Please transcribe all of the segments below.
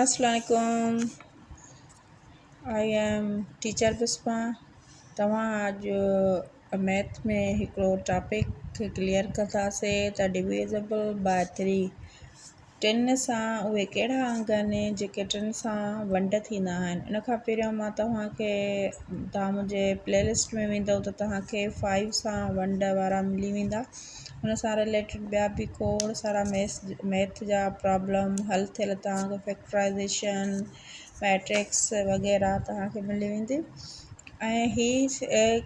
السلام عليڪم I am teacher Bisma توهان اڄ ميٿ ۾ هڪڙو ٽاپڪ ڪليئر ڪنداسي ته ڊويزبل باء ٿري ٽن سان اهي ڪهڙا انگ آهن جيڪي ٽن سان ونڊ ٿيندا آهن ان کان پهريون مان توهان کي توهان منهنجي پلي لسٽ ۾ ويندو ته توهان کي فائيو سان ونڊ وارا ملي ويندا ان سان رليٽيڊ ٻيا به کوڙ سارا ميٿ جا پرابلم حل ٿيل توهان کي فيڪٽرائيزيشن ميٽرڪس وغيره توهان کي ملي ويندي ۽ هي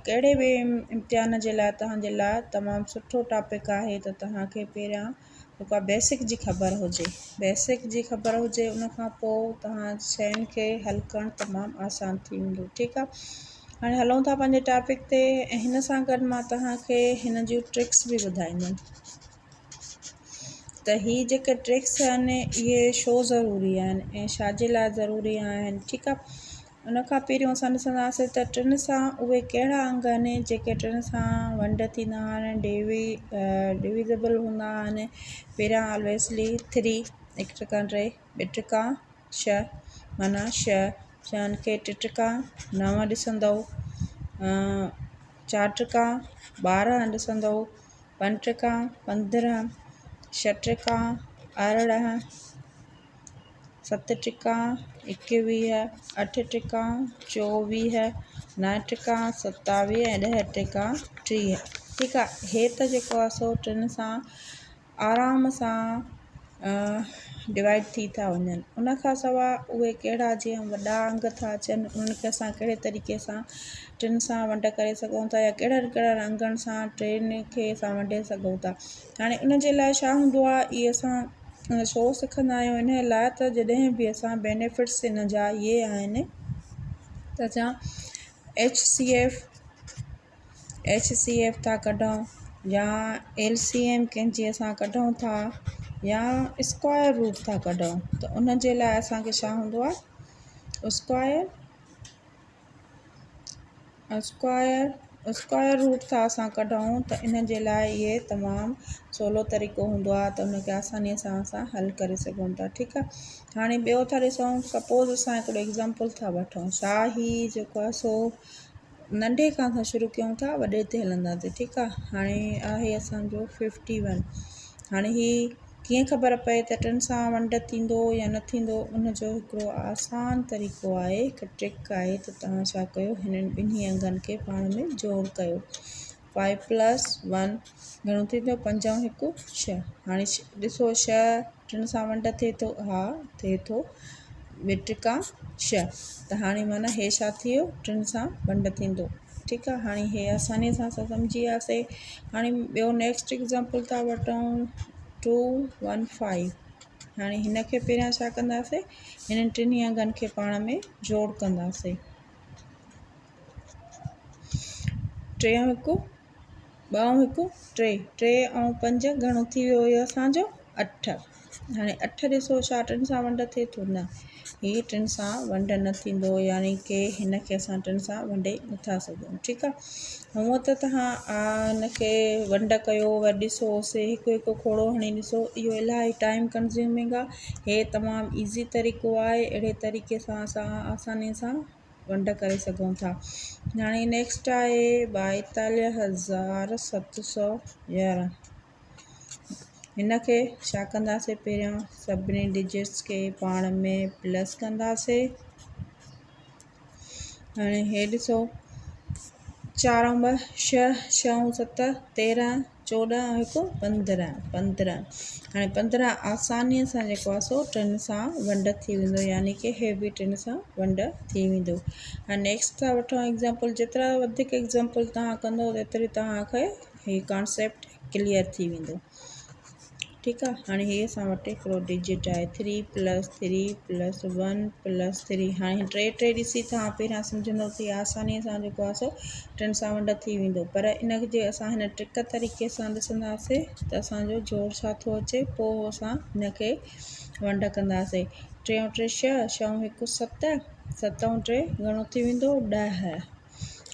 ڪهڙي به امتحان جي لاء توهان جي لاء تمام سٺو ٽاپڪ آهي ته توهان کي پهريان جيڪو بيسڪ جي خبر هجي بيسڪ جي خبر هجي ان کان پوء توهان شين کي حل ڪرڻ تمام آسان ٿي ويندو ٺيڪ آهي هاڻي هلون ٿا پنهنجي ٽاپڪ تي ۽ هن سان گڏ مان توهان کي هن جون ٽرڪس به ٻڌائيندم ته هي جيڪي ٽرڪس آهن اهي ڇو ضروري آهن ۽ ڇا جي لاء ضروري آهن ٺيڪ آهي ان کان پهريون اسان ڏسنداسين ته ٽن سان اهي ڪهڙا انگ آهن جيڪي ٽن سان ونڊ ٿيندا آهن ڊيوي ڊويزبل هوندا آهن پهريان آبويسلي ٿري هڪ ٽڪا ٽي ٻه ٽڪا ڇهه معنيٰ ڇهه، ڇهن کي ٽي ٽڪا نو ڏسندؤ، چار ٽڪا 12 ڏسندؤ، پنج ٽڪا 15، ڇهه ٽڪا 18، ست ٽڪا 21، اٺ ٽڪا 24، نو ٽڪا 27 ۽ 10 ٽڪا 30. ٺيڪ آ هي ته جيڪو آ سو ٽن سان آرام سان ڊوائيڊ ٿي ٿا وڃن ان کان سواء اهي ڪهڙا جيئن وڏا انگ ٿا اچن انهن کي اسان ڪهڙي طريقي سان ٽن سان ونڊ ڪري سگهون ٿا يا ڪهڙن ڪهڙن انگن سان ٽن کي اسان ونڊي سگهون ٿا هاڻي ان جي لاء ڇا هوندو آهي اهي اسان ڇو سکندا آهيون ان لاء ته جڏهن به اسان بينيفٽس ان جا اهي آهن ته اسان H C F H C F ٿا ڪڍون يا ايل سي ايم ڪنهن جي اسان ڪڍون ٿا يا اسڪوائر روٽ ٿا ڪڍون ته ان جي لاء اسانکي ڇا هوندو آهي اسڪوائر اسڪوائر اسڪوائر روٽ ٿا اسان ڪڍون ته ان جي لاء اهي تمام سولو طريقو هوندو آهي ته ان کي آساني سان اسان حل ڪري سگهون ٿا ٺيڪ آهي هاڻي ٻيو ٿا ڏسون سپوز اسان هڪڙو ايگزامپل ٿا وٺون ڇا هي جيڪو آهي سو ننڍي کان اسان شروع ڪيون ٿا وڏي تي هلنداسين ٺيڪ آ هاڻي آهي اسانجو ففٽي ون هاڻي هي ڪيئن خبر پئي ته ٽن سان ونڊ ٿيندو يا نه ٿيندو ان جو هڪڙو آسان طريقو آهي هڪ ٽرڪ آهي ته توهان ڇا ڪيو هنن ٻنهي انگن کي پاڻ ۾ جوڙ ڪيو فائيو پلس ون گهڻو ٿيندو پنج ۽ هڪ ڇهه هاڻي ڏسو ڇهه ٽن سان ونڊ ٿئي ٿو ها ٿئي ٿو ٻه ٽڪا ڇهه ته هاڻي معنيٰ هي ڇا ٿي ويو ٽن سان ونڊ ٿيندو ٺيڪ آ هاڻي هي آساني سان اسان سمجهي وياسي هاڻي ٻيو نيڪسٽ ايگزامپل ٿا وٺون ٽو ون فائيو هاڻي هن کي پهريان ڇا ڪنداسي هنن ٽنهي انگن کي پاڻ ۾ جوڙ ڪنداسي ٽي ۽ هڪ ٻه ۽ هڪ ٽي، ٽي ۽ پنج گهڻو ٿي ويو هيو اسانجو اٺ. هاڻي اٺ ڏسو ڇا ٽن سان ونڊ ٿئي ٿو؟ نه، هي ٽن سان ونڊ نه ٿيندو يعني ڪي هن کي اسان ٽن سان ونڊي نٿا سگهون. ٺيڪ آ، هونء ته توهان هن کي ونڊ ڪيو وري ڏسوس هڪ هڪ کوڙو هڻي ڏسو اهو الاهي ٽائيم ڪنزيومنگ آ. هي تمام ايزي طريقو آهي اهڙي طريقي سان اسان آساني سان ونڊ ڪري سگهون ٿا. هاڻي نيڪسٽ آهي 42711. هن کي ڇا ڪنداسي پهريان سڀني ڊجٽس کي پاڻ ۾ پلس ڪنداسي. هاڻي هي ڏسو چار ۽ ٻه ڇهه، ڇهه ۽ ست 13، 14 ۽ هڪ 15، 15 هاڻي 15 آسانيء سان جيڪو آهي سو ٽن سان ونڊ ٿي ويندو يعني ڪي هي به ٽن سان ونڊ ٿي ويندو. هاڻي نيڪسٽ ٿا وٺون ايگزامپل جيترا وڌيڪ ايگزامپل توهان ڪندو تيتري توهان کي هي ڪانسيپٽ ڪليئر ٿي ويندو. ٺيڪ آ هاڻي هي اسان وٽ هڪڙو ڊجٽ آهي three plus three plus one plus three هاڻي ٽي ٽي ڏسي توهان پهريان سمجهندو ته آساني سان جيڪو آهي سو ٽن سان ونڊ ٿي ويندو پر ان جي اسان هن ٽرڪ طريقي سان ڏسنداسي ته اسانجو جوڙ ڇا ٿو اچي پوء اسان هن کي ونڊ ڪنداسي ٽي ۽ ٽي ڇهه، ڇهه ۽ هڪ ست، ست ۽ ٽي گهڻو ٿي ويندو 10.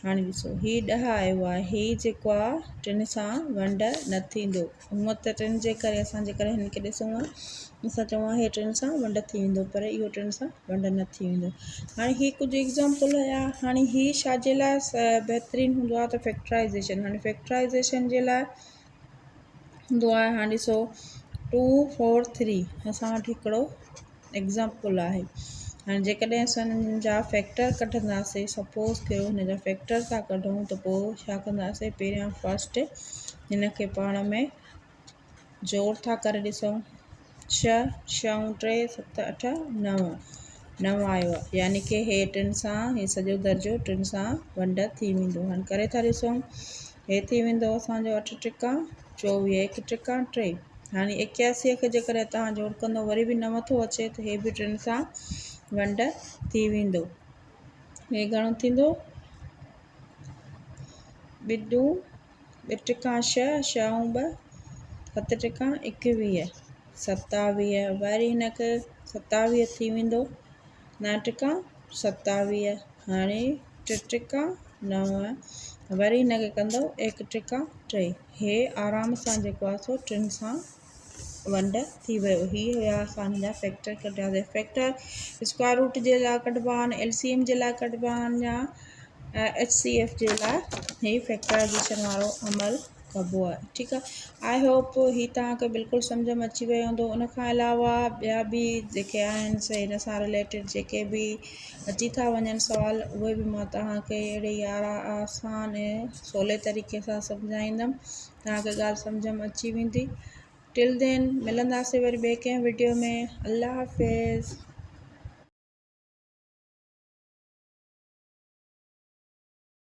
هاڻي ڏسو هي ڏهه آيو آهي هي جيڪو آ ٽن سان ونڊ نه ٿيندو هونء ته ٽن جي ڪري اسان جيڪڏهن هن کي ڏسون ها اسان چئون ها هي ٽن سان ونڊ ٿي ويندو پر اهو ٽن سان ونڊ نه ٿي ويندو هاڻي هي ڪجهه ايگزامپل هيا هاڻي هي ڇا جي لاء بهترين هوندو آ ته فيڪٽرائزيشن هاڻي فيڪٽرائزيشن جي لاء هوندو آهي هاڻي ڏسو ٽو فور ٿري اسان وٽ هڪڙو ايگزامپل آهي هاڻي جيڪڏهن اسان هن جا فيڪٽر ڪڍنداسين سپوز ڪيو هن جا فيڪٽر ٿا ڪڍون ته پوء ڇا ڪنداسين پهريان فرسٽ هن کي پاڻ ۾ جوڙ ٿا ڪري ڏسون ڇهه ڇهه ۽ ٽي ست اٺ نو نو آيو آهي يعني ڪي هي ٽن سان هي سڄو درجو ٽن سان ونڊ ٿي ويندو هاڻي ڪري ٿا ڏسون هي ٿي ويندو اسانجو اٺ ٽڪا 24 هڪ ٽڪا ٽي هاڻي 81 کي جيڪڏهن توهان جوڙ ڪندو وري به نو ٿو اچي ته هي به ٽن سان ونڊ ٿي ويندو هي گهڻو ٿيندو ٻه ٻه ٽڪا ڇهه، ڇهه ۽ ٻه ست ٽڪا 21، 27 وري هن کي 27 ٿي ويندو نو ٽڪا 27 هاڻي ٽي ٽڪا نو وري هن کي ڪندو هڪ ٽڪا ٽي هي آرام سان جيڪو آهي سو ٽن سان ونڊ ٿي ويو هي هيا اسان هن جا فيڪٽر ڪڍياسي فيڪٽر اسڪوائر روٽ جي لاء ڪڍبا آهن ايل سي ايم جي لاء ڪڍبا آهن يا ايڇ سي ايف جي لاء هي فيڪٽرائيزيشن وارو عمل ڪبو آهي ٺيڪ آهي I hope هي توهان کي بلڪل سمجھ ۾ اچي ويو هوندو ان کان علاوه ٻيا به جيڪي آهن سي هن سان رليٽيڊ جيڪي به اچي ٿا وڃن سوال اهي به مان توهان کي اهڙي ئي آسان ۽ سولي طريقي سان سمجھائيندم توهان کي ڳالھ سمجھ ۾ اچي ويندي ٽل دين ملنداسي وري ٻئي ڪنهن وڊيو ۾ الله حافظ.